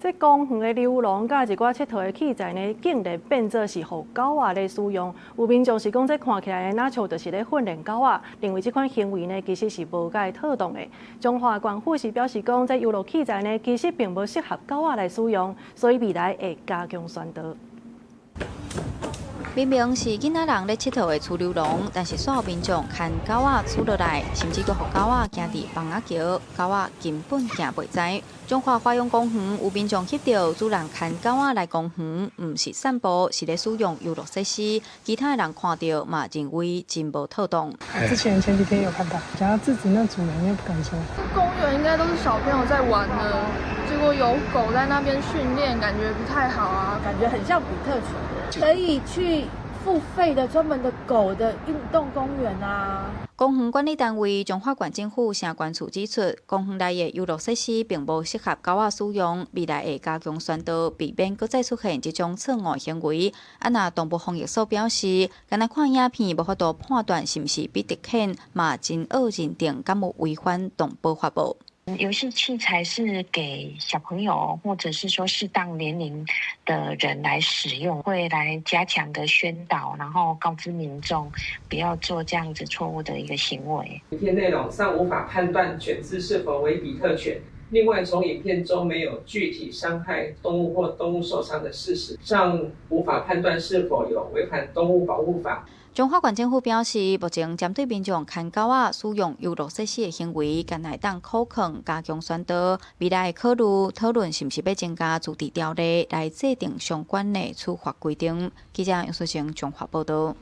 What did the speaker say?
這公園的溜廊佮一寡𨑨迌的器材呢，竟然變做是予狗仔咧使用。有民眾是講，這看起來若像就是咧訓練狗仔，認為這款行為呢，其實是無蓋妥當的。彰化縣府是表示講，這遊樂器材呢，其實並無適合狗仔來使用，所以未來會加強宣導。明明是囡仔人咧𨑨迌的儲溜廊，但是煞有民眾牽狗仔蹛落來，甚至閣予狗仔行佇枋仔橋，狗仔根本行袂知。彰化華陽公園有民眾翕著主人牽狗仔來公園，毋是散步，是咧使用遊樂設施。其他的人看著嘛認為真無妥當。之前前幾天有看到，想要制止那主人，又不敢說。公園應該都是小朋友在玩的，結果有狗在那邊訓練，感覺不太好啊，感覺很像比特犬，可以去付費的專門的狗的運動公園啊。公園管理單位彰化縣政府城管處指出，公園內的遊樂設施並無適合狗仔使用，未來會加強宣導，避免閣再出現這種錯誤行為。啊，若動物防疫所表示，干焦看影片無法度判斷是毋是比特犬，嘛真惡認定敢有違反動保法無。遊戲器材是給小朋友，或者是說適當年齡的人來使用，會來加強的宣導，然後告知民眾不要做這樣子錯誤的一個行為。影片內容尚無法判斷犬隻是否為比特犬。另外，從影片中沒有具體傷害動物或動物受傷的事實，尚無法判斷是否有違反動物保護法。彰化縣政府表示，目前針對民眾牽狗仔使用遊樂設施的行為，敢會當可控加強宣導，未來會考慮討論是毋是欲增加自治條例來制定相關的處罰規定。記者楊淑晴彰化報導。